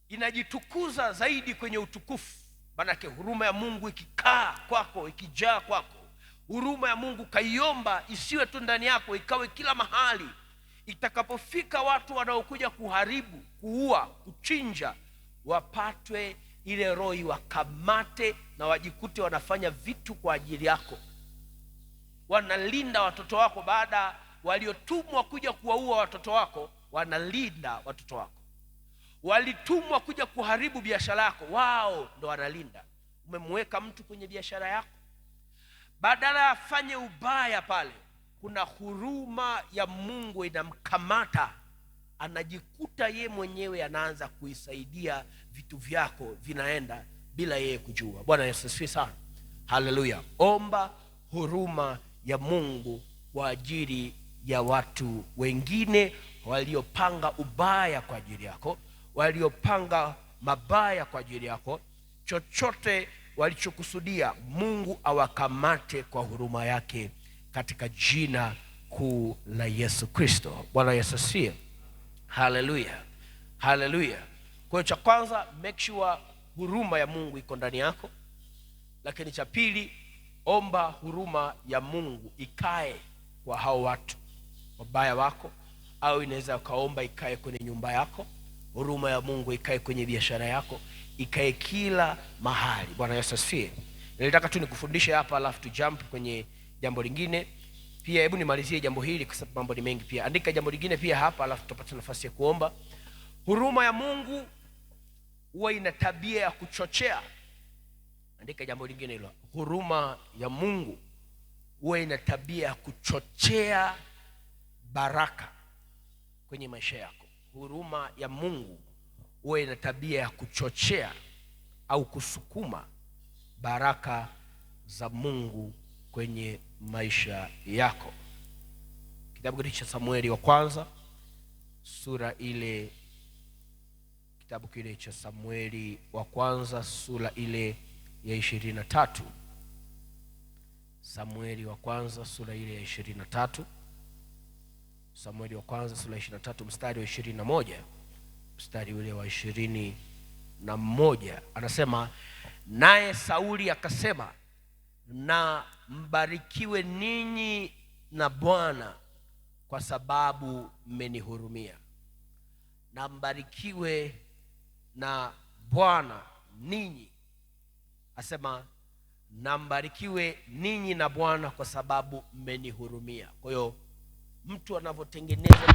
inajitukuza zaidi kwenye utukufu. Maanake huruma ya Mungu ikikaa kwako, ikijaa kwako, huruma ya Mungu kaiomba isiwe tu ndani yako, ikawe kila mahali. Itakapofika watu wanaokuja kuharibu, kuua, kuchinja, wapatwe ile roho, wakamate na wajikute wanafanya vitu kwa ajili yako. Wanalinda watoto wako, baada waliotumwa kuja kuwaua watoto wako, wanalinda watoto wako. Walitumwa kuja kuharibu biashara yako, wao ndo wanalinda. Umemweka mtu kwenye biashara yako, badala afanye ubaya pale, kuna huruma ya Mungu inamkamata, anajikuta ye mwenyewe anaanza kuisaidia, vitu vyako vinaenda bila yeye kujua. Bwana Yesu asifiwe sana. Haleluya. Omba huruma ya Mungu kwa ajili ya watu wengine waliopanga ubaya kwa ajili yako, waliopanga mabaya kwa ajili yako. Chochote walichokusudia, Mungu awakamate kwa huruma yake katika jina kuu la Yesu Kristo. Bwana Yesu asifiwe. Haleluya. Haleluya. Kwa hiyo cha kwanza, make sure huruma ya Mungu iko ndani yako. Lakini cha pili, omba huruma ya Mungu ikae kwa hao watu wabaya wako, au inaweza ukaomba ikae kwenye nyumba yako, huruma ya Mungu ikae kwenye biashara yako, ikae kila mahali. Bwana Yesu asifiwe. Nilitaka tu nikufundishe hapa, alafu tu jump kwenye jambo lingine pia. Hebu nimalizie jambo hili kwa sababu mambo ni mengi pia. Andika jambo lingine pia hapa, alafu tutapata nafasi ya kuomba. Huruma ya Mungu huwa ina tabia ya kuchochea. Andika jambo lingine hilo. Huruma ya Mungu huwa ina tabia ya kuchochea baraka kwenye maisha yako. Huruma ya Mungu huwa ina tabia ya kuchochea au kusukuma baraka za Mungu kwenye maisha yako. Kitabu kile cha Samueli wa kwanza sura ile, kitabu kile cha Samueli wa kwanza sura ile ya 23. Samueli wa kwanza sura ile ya 23. Samueli wa kwanza sura ya 23 mstari wa 21, mstari ule wa 21 anasema, naye Sauli akasema, na mbarikiwe ninyi na Bwana kwa sababu mmenihurumia. Na mbarikiwe na Bwana ninyi, asema na mbarikiwe ninyi na Bwana kwa sababu mmenihurumia. Kwa hiyo mtu anavyotengeneza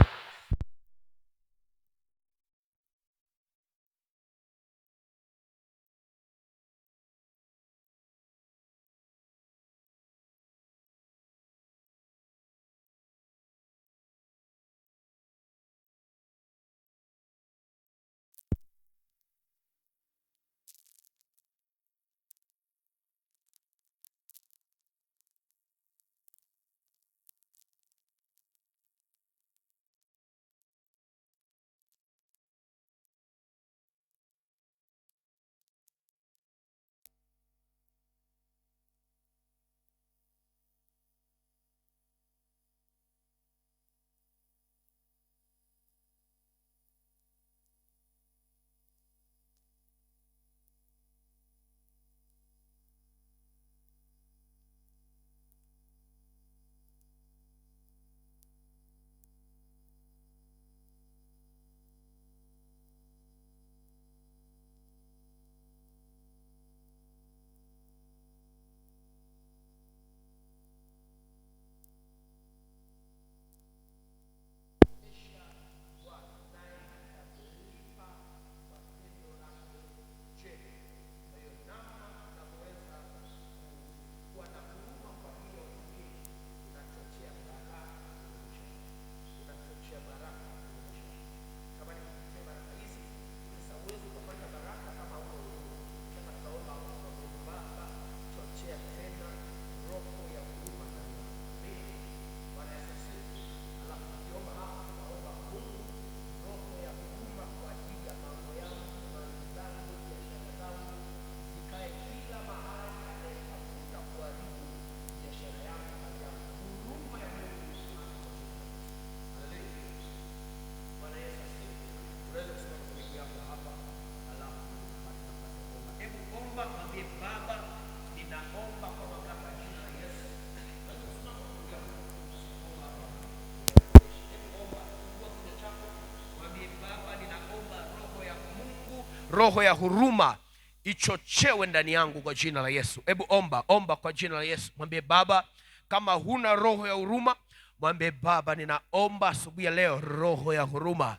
roho ya huruma ichochewe ndani yangu kwa jina la Yesu. Hebu omba, omba kwa jina la Yesu. Mwambie Baba, Kama huna roho ya huruma, mwambie Baba, ninaomba asubuhi ya leo roho ya huruma,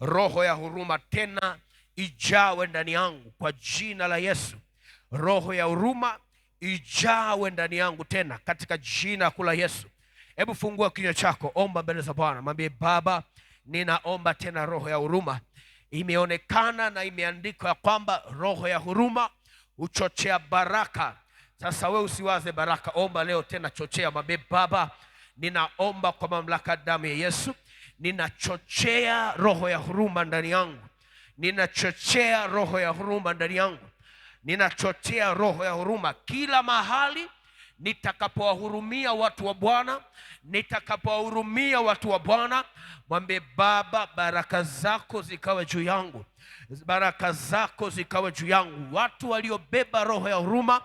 roho ya huruma tena ijawe ndani yangu kwa jina la Yesu. Roho ya huruma ijawe ndani yangu tena katika jina kuu la Yesu. Hebu fungua kinywa chako, omba mbele za Bwana, mwambie Baba, ninaomba tena roho ya huruma. Imeonekana na imeandikwa ya kwamba roho ya huruma huchochea baraka. Sasa we usiwaze baraka, omba leo tena, chochea, mwambie Baba, ninaomba kwa mamlaka ya damu ya Yesu, ninachochea roho ya huruma ndani yangu, ninachochea roho ya huruma ndani yangu, ninachochea roho ya huruma kila mahali nitakapowahurumia watu wa Bwana, nitakapowahurumia watu wa Bwana, mwambie Baba, baraka zako zikawe juu yangu, baraka zako zikawe juu yangu. Watu waliobeba roho ya huruma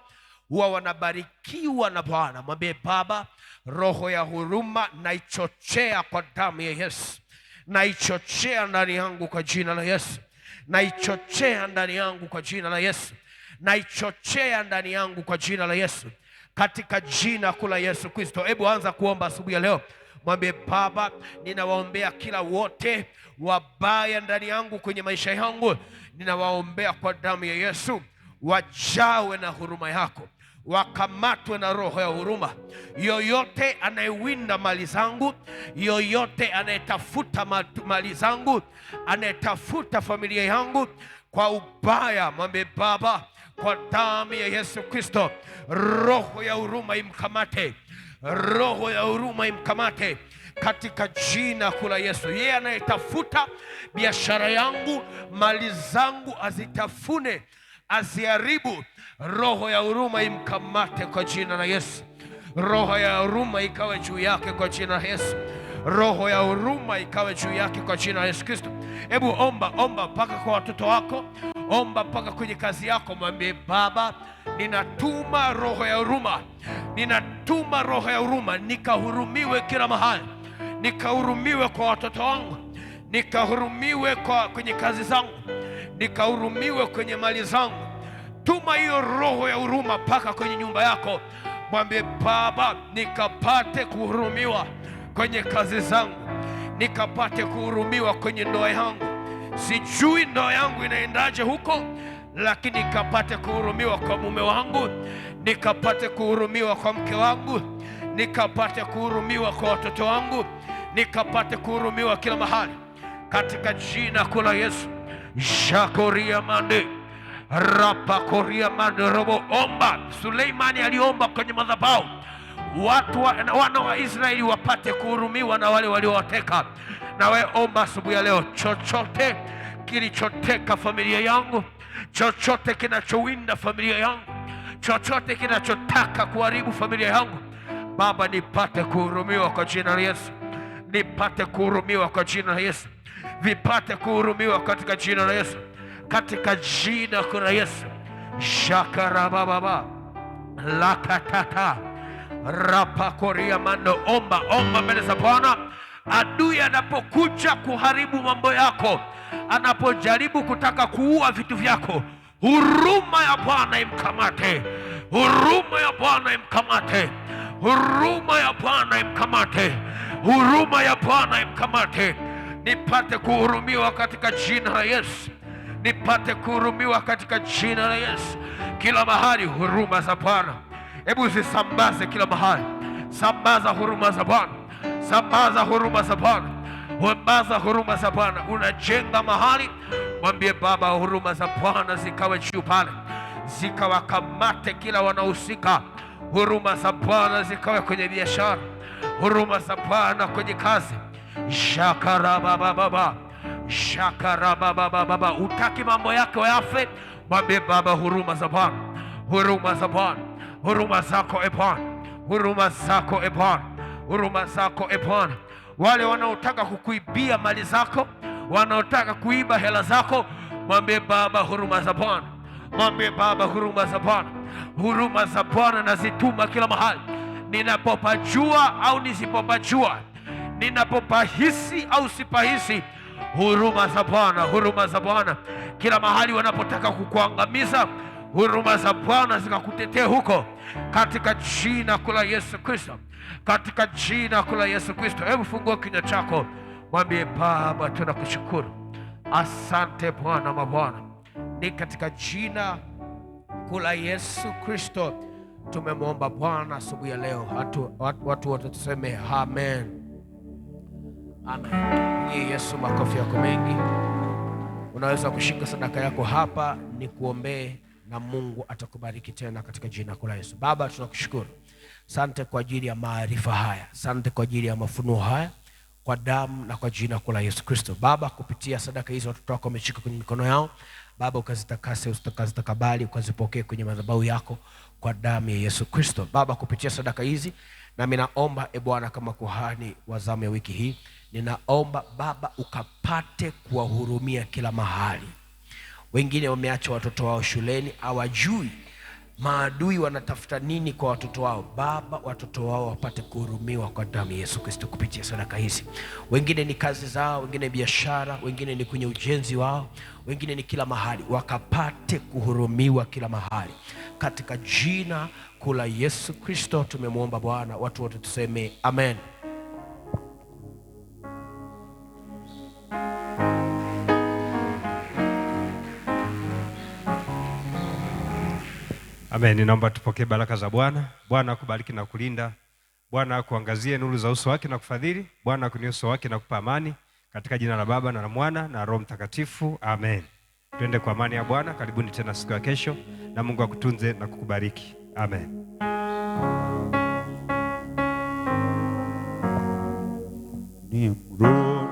huwa wanabarikiwa na Bwana. Mwambie Baba, roho ya huruma naichochea kwa damu ya Yesu, naichochea ndani yangu kwa jina la Yesu, naichochea ndani yangu kwa jina la Yesu, naichochea ndani yangu kwa jina la Yesu, katika jina kuu la Yesu Kristo. Hebu anza kuomba asubuhi ya leo, mwambie Baba, ninawaombea kila wote wabaya ndani yangu kwenye maisha yangu, ninawaombea kwa damu ya Yesu, wajawe na huruma yako, wakamatwe na roho ya huruma. Yoyote anayewinda mali zangu, yoyote anayetafuta mali zangu, anayetafuta familia yangu kwa ubaya, mwambie Baba, kwa damu ya Yesu Kristo, roho ya huruma imkamate, roho ya huruma imkamate katika jina kuu la Yesu. Yeye anayetafuta biashara yangu, mali zangu, azitafune, aziharibu, roho ya huruma imkamate kwa jina la Yesu. Roho ya huruma ikawe juu yake kwa jina la Yesu. Roho ya huruma ikawe juu yake kwa jina la Yesu Kristo. Hebu omba, omba mpaka kwa watoto wako, omba mpaka kwenye kazi yako, mwambie Baba, ninatuma roho ya huruma, ninatuma roho ya huruma, nikahurumiwe kila mahali, nikahurumiwe kwa watoto wangu, nikahurumiwe kwa kwenye kazi zangu, nikahurumiwe kwenye mali zangu. Tuma hiyo roho ya huruma mpaka kwenye nyumba yako, mwambie Baba, nikapate kuhurumiwa kwenye kazi zangu, nikapate kuhurumiwa kwenye ndoa yangu. Sijui ndoa yangu inaendaje huko, lakini nikapate kuhurumiwa kwa mume wangu, nikapate kuhurumiwa kwa mke wangu, nikapate kuhurumiwa kwa watoto wangu, nikapate kuhurumiwa kila mahali, katika jina kuu la Yesu. Shakoria mande rapa koria mande robo. Omba. Suleimani aliomba kwenye madhabahu watu wana wa Israeli wapate kuhurumiwa na wale waliowateka. Na wewe omba asubuhi ya leo, chochote kilichoteka familia yangu, chochote kinachowinda familia yangu, chochote kinachotaka kuharibu familia yangu, Baba, nipate kuhurumiwa kwa jina la Yesu, nipate kuhurumiwa kwa jina la Yesu, vipate kuhurumiwa katika jina la Yesu, katika jina kuu la Yesu. Shakarababa lakatata rapa koria mando. Omba, omba mbele za Bwana. Adui anapokuja kuharibu mambo yako, anapojaribu kutaka kuua vitu vyako, huruma ya Bwana imkamate, huruma ya Bwana imkamate, huruma ya Bwana imkamate, huruma ya Bwana imkamate. Nipate kuhurumiwa katika jina la Yesu, nipate kuhurumiwa katika jina la Yesu. Kila mahali huruma za Bwana, hebu zisambaze kila mahali. Sambaza huruma za Bwana, sambaza huruma za Bwana, sambaza huruma za Bwana. Unajenga mahali, mwambie Baba, huruma za Bwana zikawe juu pale, zikawakamate kila wanaohusika. Huruma za Bwana zikawe kwenye biashara, huruma za Bwana kwenye kazi. Shakarabababa shakarabababa. Utaki mambo yako yafe, mwambie Baba, huruma za Bwana, huruma za Bwana, huruma zako e Bwana, huruma zako e Bwana, huruma zako e Bwana. Wale wanaotaka kukuibia mali zako, wanaotaka kuiba hela zako, mwambie Baba, huruma za Bwana, mwambie Baba, huruma za Bwana, huruma za Bwana nazituma kila mahali, ninapopajua au nisipopajua, ninapopahisi au sipahisi, huruma za Bwana, huruma za Bwana kila mahali wanapotaka kukuangamiza, huruma za Bwana zikakutetea huko. katika jina kuu la Yesu Kristo, katika jina kuu la Yesu Kristo. Hebu fungua kinywa chako, mwambie Baba, tunakushukuru, asante Bwana mabwana. Ni katika jina kuu la Yesu Kristo tumemwomba Bwana asubuhi ya leo. Watu wote tuseme amen. Amen. Pigie Yesu makofi yako mengi. Unaweza kushika sadaka yako hapa, nikuombee na Mungu atakubariki tena katika jina kuu la Yesu. Baba, tunakushukuru. Asante kwa ajili ya maarifa haya. Asante kwa ajili ya mafunuo haya, kwa damu na kwa jina kuu la Yesu Kristo. Baba, kupitia sadaka hizo watoto wako wameshika kwenye mikono yao. Baba, ukazitakase, ukazitakabali, ukazipokee kwenye madhabahu yako kwa damu ya Yesu Kristo. Baba, kupitia sadaka hizi, nami naomba e Bwana, kama kuhani wa zamu ya wiki hii, ninaomba Baba ukapate kuwahurumia kila mahali. Wengine wameacha watoto wao shuleni, hawajui maadui wanatafuta nini kwa watoto wao. Baba, watoto wao wapate kuhurumiwa kwa damu ya Yesu Kristo kupitia sadaka hizi. Wengine ni kazi zao, wengine biashara, wengine ni kwenye ujenzi wao, wengine ni kila mahali, wakapate kuhurumiwa kila mahali. Katika jina kuu la Yesu Kristo tumemwomba Bwana, watu wote tuseme amen. Amen. Naomba tupokee baraka za Bwana. Bwana akubariki na kulinda. Bwana akuangazie nuru za uso wake na kufadhili. Bwana akuinulie uso wake na kupa amani. Katika jina la Baba na la Mwana na Roho Mtakatifu. Amen. Twende kwa amani ya Bwana. Karibuni tena siku ya kesho, na Mungu akutunze na kukubariki. Amen. Ni mro